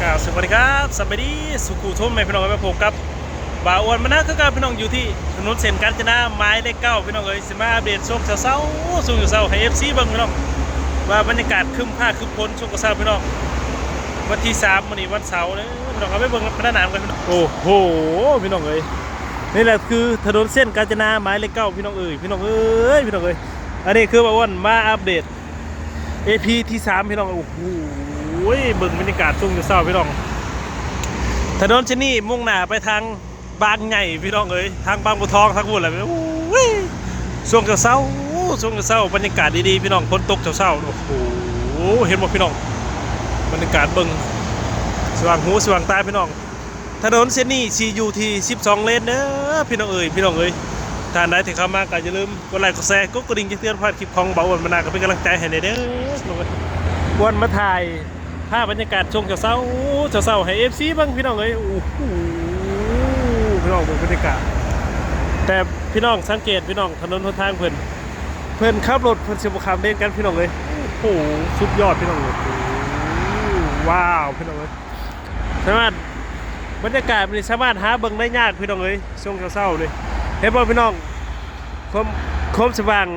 ອ່າ ສະບາຍດີຄັບ ສະບາຍດີສູ່ຄູ່ຊົມແມ່ພີ່ນ້ອງ ມາພົບກັບບ່າວອ້ວນມານາຄືເກົ່າພີ່ນ້ອງ ຢູ່ທີ່ຖະໜົນເສັ້ນການຈະນາໝາຍເລກເກົ້າ ພີ່ນ້ອງເອີຍ ຊິມາອັບເດດຊ່ວງເຊົ້າໆ ຊ່ວງເຊົ້າໆ ໃຫ້ເອັຟຊີເບິ່ງພີ່ນ້ອງ ວ່າບັນຍາກາດຄຶ້ມຟ້າຄຶ້ມຝົນຊ່ວງເຊົ້າພີ່ນ້ອງ ວັນທີສາມ ມື້ນີ້ວັນເສົາເດີພີ່ນ້ອງ ເອົາໄປເບິ່ງບັນຍາກາດນຳກັນພີ່ນ້ອງ ໂອ້ໂຫ ພີ່ນ້ອງເອີຍ ນີ້ແຫຼະຄືຖະໜົນເສັ້ນການຈະນາໝາຍເລກເກົ້າ ພີ່ນ້ອງເອີຍ ພີ່ນ້ອງເອີຍ ພີ່ນ້ອງເອີຍ ອັນນີ້ຄືບ່າວອ້ວນມາອັບເດດ ເອພີ ທີສາມ ພີ່ນ້ອງ ໂອ້ໂຫ ເບິ່ງບັນຍາກາດຊ່ວງເຊົ້າໆ ພີ່ນ້ອງ ຖະໜົນເສັ້ນນີ້ມຸ່ງໜ້າໄປທາງບາງໃຫຍ່ ພີ່ນ້ອງເອີຍ ທາງບາງບົວທອງ ທາງພຸ້ນແຫຼະ ໂອ້ຍ ຊ່ວງເຊົ້າໆ ຊ່ວງເຊົ້າໆ ບັນຍາກາດດີໆ ພີ່ນ້ອງ ຝົນຕົກເຊົ້າໆ ໂອ້ໂຫ ເຫັນບໍ່ພີ່ນ້ອງ ບັນຍາກາດເບິ່ງ ສະຫວ່າງຫູສະຫວ່າງຕາ ພີ່ນ້ອງ. ຖະໜົນເສັ້ນນີ້ຊິຢູ່ທີ່ສິບສອງເລນເດີ ພີ່ນ້ອງເອີຍ ພີ່ນ້ອງເອີຍ ທ່ານໃດທີ່ເຂົ້າມາກໍຢ່າລືມກົດໄລກົດແຊ ກົດກະດິ່ງແຈ້ງເຕືອນ ເພື່ອບໍ່ໃຫ້ພາດຄລິບຂອງບ່າວອ້ວນມານາ ກໍເປັນກຳລັງໃຈໃຫ້ແດ່ເດີ ພີ່ນ້ອງເອີຍ ອ້ວນມາຖ່າຍພາບບັນຍາກາດຊ່ວງເຊົ້າໆ ເຊົ້າໆ ໃຫ້ເອັຟຊີເບິ່ງ ພີ່ນ້ອງເອີຍ ໂອ້ໂຫ ພີ່ນ້ອງເບິ່ງບັນຍາກາດ ແຕ່ພີ່ນ້ອງສັງເກດ ພີ່ນ້ອງ ຖະໜົນຫົນທາງເພິ່ນ ເພິ່ນຂັບລົດເພິ່ນຊິບໍ່ຂ້າມເລນກັນ ພີ່ນ້ອງເອີຍ ໂອ້ໂຫ ສຸດຍອດ ພີ່ນ້ອງເອີຍ ວ້າວ ພີ່ນ້ອງເອີຍ. ສາມາດ ບັນຍາກາດນີ້ສາມາດຫາເບິ່ງໄດ້ຍາກ ພີ່ນ້ອງເອີຍ ຊ່ວງເຊົ້າໆນີ້ ເຫັນບໍ່ພີ່ນ້ອງ ຄວາມ ຄວາມສະຫວ່າງ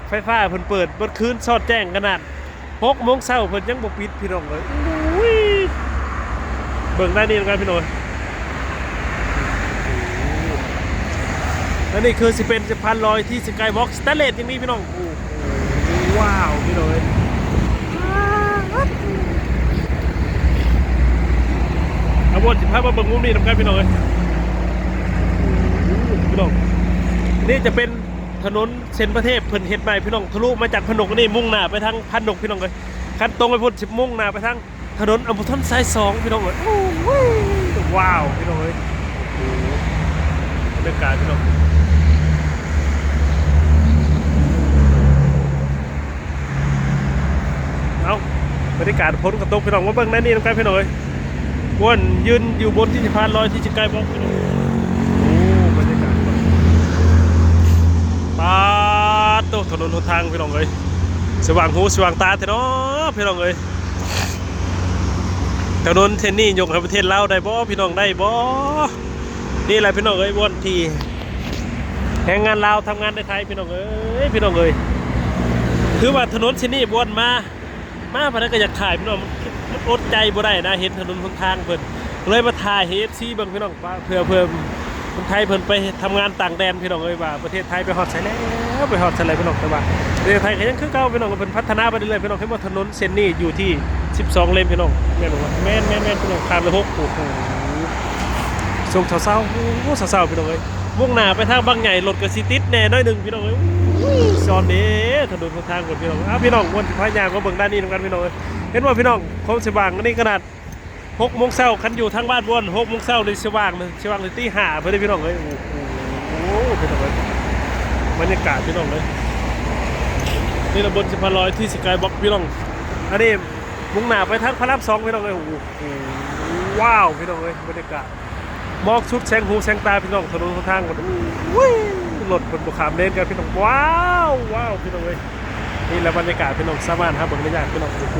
ໄຟຟ້າເພິ່ນເປີດເບິດຄືນ ສອດແຈ້ງຂະໜາດ ຫົກໂມງເຊົ້າເພິ່ນຍັງບໍ່ປິດ ພີ່ນ້ອງເອີຍ ໂອ້ຍ ເບິ່ງໄດ້ນີ້ນຳກັນ ພີ່ນ້ອງເອີຍ ອັນນີ້ຄືຊິເປັນສະພານລອຍທີ່ສະກາຍວອກສະແຕນເລດ ຍັງມີ ພີ່ນ້ອງ ໂອ້ ວ້າວ ພີ່ນ້ອງເອີຍ ເອົາ ບ່າວອ້ວນຊິພາມາເບິ່ງມຸມນີ້ນຳກັນ ພີ່ນ້ອງເອີຍ ໂອ້ ພີ່ນ້ອງ ນີ້ຈະເປັນຖະໜົນເສັ້ນພະເທບ ເພິ່ນເຮັດໃໝ່ ພີ່ນ້ອງ ທະລຸມາຈາກພະນົກນີ້ ມຸ່ງໜ້າໄປທາງພະນົກ ພີ່ນ້ອງເອີຍ ຄັນຕົງໄປພຸ້ນຊິມຸ່ງໜ້າໄປທາງ ຖະໜົນອຳພວນສາຍສອງ ພີ່ນ້ອງເອີຍ ໂອ້ຍ ວ້າວ ພີ່ນ້ອງເອີຍ ໂອ້ໂຫ ບັນຍາກາດ ພີ່ນ້ອງ ເອົ້າ ບັນຍາກາດຝົນກໍຕົກ ພີ່ນ້ອງ ມາເບິ່ງໃນນີ້ນຳກັນ ພີ່ນ້ອງເອີຍ ອ້ວນຢືນຢູ່ບົນທີ່ສະພານລອຍທີ່ສະກາຍວອກ ພີ່ນ້ອງ ໂອ້ ບັນຍາກາດ ປາດໂທ້ ຖະໜົນຫົນທາງ ພີ່ນ້ອງເອີຍ ສະຫວ່າງຫູສະຫວ່າງຕາແທ້ເນາະ ພີ່ນ້ອງເອີຍ. ຖະໜົນເສັ້ນນີ້ຍົກໃຫ້ປະເທດລາວໄດ້ບໍ່ ພີ່ນ້ອງ ໄດ້ບໍ່? ນີ້ແຫຼະ ພີ່ນ້ອງເອີຍ ບ່ອນທີ່ແຮງງານລາວທຳງານໃນໄທ ພີ່ນ້ອງເອີຍ ພີ່ນ້ອງເອີຍ ຄືວ່າຖະໜົນເສັ້ນນີ້ບ່ອນມາ ມາປານໃດກໍຢາກຖ່າຍ ພີ່ນ້ອງ ມັນອົດໃຈບໍ່ໄດ້ນະ ເຫັນຖະໜົນຫົນທາງເພິ່ນ ເລີຍມາຖ່າຍໃຫ້ເອັຟຊີເບິ່ງ ພີ່ນ້ອງ ເພື່ອ ເພື່ອຄົນໄທເພິ່ນໄປທຳງານຕ່າງແດນ ພີ່ນ້ອງເອີຍ ວ່າປະເທດໄທໄປຮອດໃສແລ້ວ ໄປຮອດໃສແລ້ວ ພີ່ນ້ອງ ແຕ່ວ່າປະເທດໄທກໍຍັງຄືເກົ່າ ພີ່ນ້ອງ ເພິ່ນພັດທະນາໄປເລື້ອຍໆ ພີ່ນ້ອງ ເຫັນບໍ່ ຖະໜົນເສັ້ນນີ້ຢູ່ທີ່ສິບສອງເລນ ພີ່ນ້ອງ ແມ່ນບໍ່? ແມ່ນໆໆ ພີ່ນ້ອງ ຂ້າມໄປຫົກ ໂອ້ໂຫ ຊ່ວງເຊົ້າໆ ໂອ້ ເຊົ້າໆ ພີ່ນ້ອງເອີຍ ມຸ່ງໜ້າໄປທາງບາງໃຫຍ່ ລົດກໍຊິຕິດແດ່ໜ້ອຍໜຶ່ງ ພີ່ນ້ອງເອີຍ ໂອ້ຍ ຊອນເດ້ ຖະໜົນຫົນທາງເພິ່ນ ພີ່ນ້ອງ ອ້າ ພີ່ນ້ອງ ມ່ວນ ພາຍ່າງມາເບິ່ງດ້ານນີ້ນຳກັນ ພີ່ນ້ອງເອີຍ ເຫັນບໍ່ ພີ່ນ້ອງ ຄວາມສະຫວ່າງອັນນີ້ຂະໜາດ ຫົກໂມງເຊົ້າ ຄັນຢູ່ທາງບ້ານບ່ອນ ຫົກໂມງເຊົ້ານີ້ສະຫວ່າງເລີຍ ສະຫວ່າງແຕ່ຕີຫ້າພຸ້ນເດ້ ພີ່ນ້ອງເອີຍ ໂອ້ໂຫ ພີ່ນ້ອງເອີຍ ບັນຍາກາດ ພີ່ນ້ອງເອີຍ ນີ້ລະບົນສະພານລອຍທີ່ສະກາຍວອກ ພີ່ນ້ອງ ອັນນີ້ມຸ່ງໜ້າໄປທາງພະລາມສອງ ພີ່ນ້ອງເອີຍ ໂອ້ໂຫ ວ້າວ ພີ່ນ້ອງເອີຍ ບັນຍາກາດ ໝອກສຸດແສງຫູແສງຕາ ພີ່ນ້ອງ ຖະໜົນຫົນທາງ ໂອ້ຍ ລົດເພິ່ນບໍ່ຂ້າມເລນກັນ ພີ່ນ້ອງ ວ້າວ ວ້າວ ພີ່ນ້ອງເອີຍ ນີ້ລະບັນຍາກາດ ພີ່ນ້ອງ ສາມາດຫາເບິ່ງໄດ້ຍາກ ພີ່ນ້ອງ ໂອ້ໂ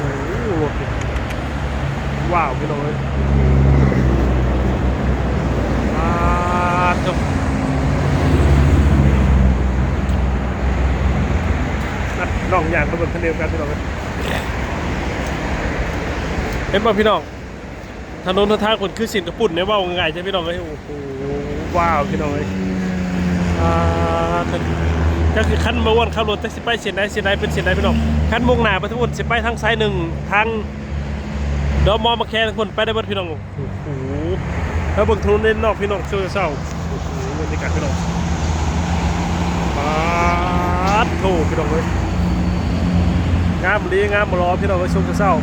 ຫ ລົດນີ້ ວ້າວ ພີ່ນ້ອງເອີຍ ປາດໂທ້ ນ້ອງຍ່າງໄປເບິ່ງຄັນດຽວກັນ ພີ່ນ້ອງເອີຍ ເຫັນບໍ່ ພີ່ນ້ອງ? ຖະໜົນຫົນທາງເພິ່ນຄືເສັ້ນກະປຸ້ນເດ້ ເວົ້າງ່າຍໆ ຈ້າ ພີ່ນ້ອງເອີຍ ໂອ້ໂຫ ວ້າວ ພີ່ນ້ອງເອີຍ ອ່າ ຈັກຊິ ຄັນບໍ່ອ້ວນຂັບລົດ ຈັກຊິໄປເສັ້ນໃດ ເສັ້ນໃດເປັນເສັ້ນໃດ ພີ່ນ້ອງ ຄັນມຸ່ງໜ້າໄປທາງພຸ້ນ ຊິໄປທາງສາຍໜຶ່ງ ທາງດອກໝໍ ໝາກແຄງ ທາງພຸ້ນ ໄປໄດ້ເບິດ ພີ່ນ້ອງ ໂອ້ໂຫ ແລ້ວເບິ່ງຖະໜົນເລນນອກ ພີ່ນ້ອງ ຊ່ວງເຊົ້າ ໂອ້ໂຫ ບັນຍາກາດ ພີ່ນ້ອງ ປາດໂທ້ ພີ່ນ້ອງເອີຍ ງາມອີ່ຫຼີ ງາມບໍ່ຫຼໍ ພີ່ນ້ອງເອີຍ ຊ່ວງເຊົ້າ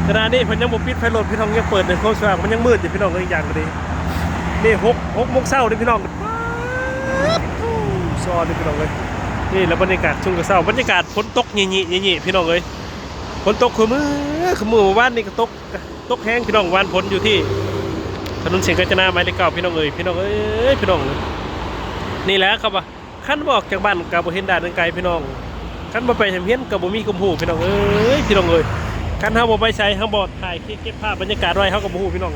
ໆ ຂະນະນີ້ເພິ່ນຍັງບໍ່ປິດໄຟລົດ ພີ່ນ້ອງ ຍັງເປີດໃນໂຄງສະຫວ່າງ ມັນຍັງມືດຢູ່ ພີ່ນ້ອງເອີຍ ອີກຢ່າງກໍດີ ນີ້ຫົກ ຫົກໂມງເຊົ້າເດ້ ພີ່ນ້ອງ ປາດໂທ້ ຊອນເດ້ ພີ່ນ້ອງເອີຍ ນີ້ລະບັນຍາກາດຊ່ວງເຊົ້າ ບັນຍາກາດຝົນຕົກເຍະໆ ພີ່ນ້ອງເອີຍ ຝົນຕົກຄູ່ມື້ ຄູ່ມື້ ມື້ວານນີ້ກໍຕົກ ຕົກແຮງ ພີ່ນ້ອງ ວານຝົນຢູ່ທີ່ຖະໜົນເສັ້ນການຈະນາໝາຍເລກເກົ້າ ພີ່ນ້ອງເອີຍ ພີ່ນ້ອງເອີຍ ພີ່ນ້ອງ ນີ້ແຫຼະ ເຂົາວ່າ ຄັນບໍ່ອອກຈາກບ້ານກໍບໍ່ເຫັນດ້ານໄກ ພີ່ນ້ອງ ຄັນບໍ່ໄປໂຮງຮຽນກໍບໍ່ມີຄວາມຮູ້ ພີ່ນ້ອງເອີຍ ພີ່ນ້ອງເອີຍ ຄັນເຮົາບໍ່ໄປໃສ ເຮົາບໍ່ຖ່າຍຄລິບເກັບພາບບັນຍາກາດໄວ້ ເຮົາກໍບໍ່ຮູ້ພີ່ນ້ອງ.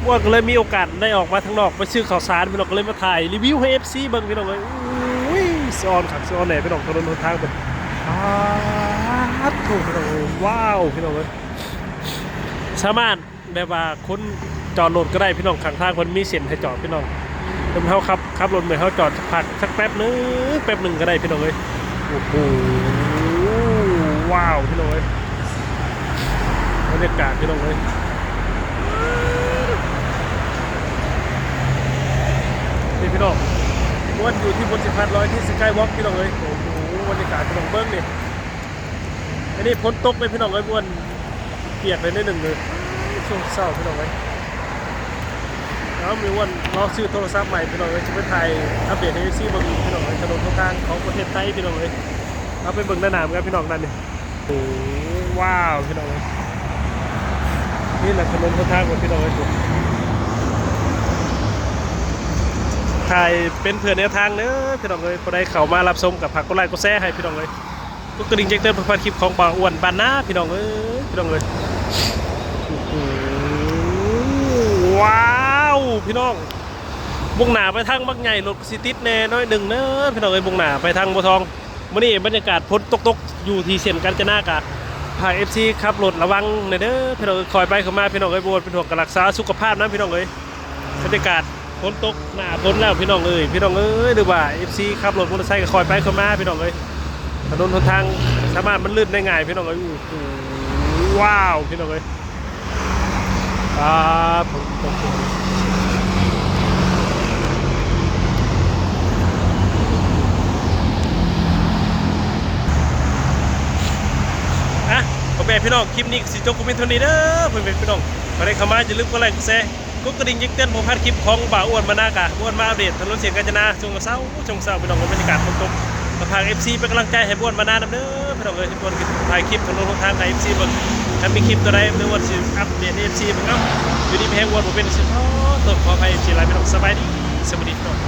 ອ້ວນກໍເລີຍມີໂອກາດໄດ້ອອກມາທາງນອກ ໄປຊື້ເຂົ້າສານພີ່ນ້ອງ ກໍເລີຍມາຖ່າຍຣີວິວໃຫ້ເອັຟຊີເບິ່ງພີ່ນ້ອງເອີຍ. ໂອ້ຍ ສະອອນຄັກສະອອນແນ່ພີ່ນ້ອງ ຖະໜົນຫົນທາງເພິ່ນ ປາດໂທ້ພີ່ນ້ອງເອີຍ ວ້າວ ພີ່ນ້ອງເອີຍ ສາມາດ ແບບວ່າຄົນຈອດລົດກໍໄດ້ພີ່ນ້ອງ ຂ້າງທາງເພິ່ນມີເສັ້ນໃຫ້ຈອດພີ່ນ້ອງ. ເພິ່ນ ເຮົາຂັບ ຂັບລົດເມື່ອຍ ເຮົາຈອດພັກສັກແປັບໜຶ່ງ ແປັບໜຶ່ງກໍໄດ້ພີ່ນ້ອງເອີຍ. ໂອ້ໂຫ ວ້າວ ພີ່ນ້ອງເອີຍ ບັນຍາກາດພີ່ນ້ອງເອີຍ. ນີ້ພີ່ນ້ອງ ອ້ວນຢູ່ທີ່ບົດສິພັດ ລອຍທີ່ສະກາຍວອກພີ່ນ້ອງເອີຍ. ໂອ້ໂຫ ບັນຍາກາດພີ່ນ້ອງເບິ່ງນີ້ ອັນນີ້ຝົນຕົກເດ້ພີ່ນ້ອງເອີຍ ອ້ວນ ປຽກໄປໜ້ອຍໜຶ່ງເລີຍ ຊ່ວງເຊົ້າພີ່ນ້ອງເອີຍ. ເອົາ ມີອ້ວນລອງຊື້ໂທລະສັບໃໝ່ພີ່ນ້ອງເອີຍ ຈະໄປຖ່າຍອັບເດດໃຫ້ເອັຟຊີເບິ່ງພີ່ນ້ອງເອີຍ. ຖະໜົນຫົນທາງຂອງປະເທດໄທພີ່ນ້ອງເອີຍ ເຮົາໄປເບິ່ງໜ້າໜາມກັນພີ່ນ້ອງ. ນັ້ນນີ້ ໂອ້ ວ້າວ ພີ່ນ້ອງເອີຍ ນີ້ແຫຼະຖະໜົນຫົນທາງຂອງພີ່ນ້ອງເອີຍ. ຖ່າຍເປັນເພື່ອແນວທາງເດີພີ່ນ້ອງເອີຍ ຜູ້ໃດເຂົ້າມາຮັບຊົມກໍຝາກກົດໄລກົດແຊໃຫ້ພີ່ນ້ອງເອີຍ. ກົດກະດິ່ງແຈ້ງເຕືອນເພື່ອບໍ່ພາດຄລິບຂອງບ່າວອ້ວນບ້ານນາພີ່ນ້ອງເອີຍ ພີ່ນ້ອງເອີຍ. ໂອ້ໂຫ ວ້າວ ພີ່ນ້ອງ ມຸ່ງໜ້າໄປທາງບັກໃຫຍ່ ລົດກໍຊິຕິດແດ່ໜ້ອຍໜຶ່ງເດີພີ່ນ້ອງເອີຍ ມຸ່ງໜ້າໄປທາງບົວທອງ. ມື້ນີ້ບັນຍາກາດຝົນຕົກໆ ຢູ່ທີ່ເສັ້ນການຈະນາ ກະຝາກເອັຟຊີຂັບລົດລະວັງແດ່ເດີພີ່ນ້ອງເອີຍ. ຄ່ອຍໄປຄ່ອຍມາພີ່ນ້ອງເອີຍ ບໍ່ວ່າເປັນຫ່ວງການລັກສາສຸຂະພາບນຳພີ່ນ້ອງເອີຍ. ບັນຍາກາດ ຝົນຕົກ ໜ້າຝົນແລ້ວພີ່ນ້ອງເອີຍ ພີ່ນ້ອງເອີຍ ຫຼືວ່າເອັຟຊີຂັບລົດມໍເຕີໄຊກໍຄ່ອຍໄປຄ່ອຍມາພີ່ນ້ອງເອີຍ. ຖະໜົນຫົນທາງສາມາດມັນລື່ນໄດ້ງ່າຍພີ່ນ້ອງເອີຍ. ໂອ້ໂຫ ວ້າວ ພີ່ນ້ອງເອີຍ ອ່າ ຝົນຕົກ ອ່ະ ພໍ່ແມ່ພີ່ນ້ອງ ຄລິບນີ້ກໍຊິຈົບລົງພຽງເທົ່ານີ້ເດີ ພໍ່ແມ່ພີ່ນ້ອງ. ໃຜໄດ້ເຂົ້າມາຢ່າລືມກົດໄລກົດແຊ ກົດກະດິ່ງແຈ້ງເຕືອນເພື່ອບໍ່ພາດຄລິບຂອງບ່າວອ້ວນມານາ ກະ ອ້ວນມາອັບເດດຖະໜົນເສັ້ນການຈະນາ ຊ່ວງເຊົ້າ ຊ່ວງເຊົ້າພີ່ນ້ອງ ບັນຍາກາດຝົນຕົກ ກໍຝາກເອັຟຊີເປັນກຳລັງໃຈໃຫ້ບ່າວອ້ວນມານານຳເດີພີ່ນ້ອງເອີຍ. ບ່າວອ້ວນກໍຖ່າຍຄລິບຖະໜົນຫົນທາງໃຫ້ເອັຟຊີເບິ່ງ ຄັນມີຄລິບຕົວໃດ ບ່າວອ້ວນຊິອັບເດດໃຫ້ເອັຟຊີເບິ່ງ. ເອົ້າ ຢູ່ດີມີແຮງ ບ່າວອ້ວນບໍ່ເປັນ ຂໍໂທດຂໍອະໄພເອັຟຊີຫຼາຍພີ່ນ້ອງ. ສະບາຍດີ ສະຫວັດດີພີ່ນ້ອງ.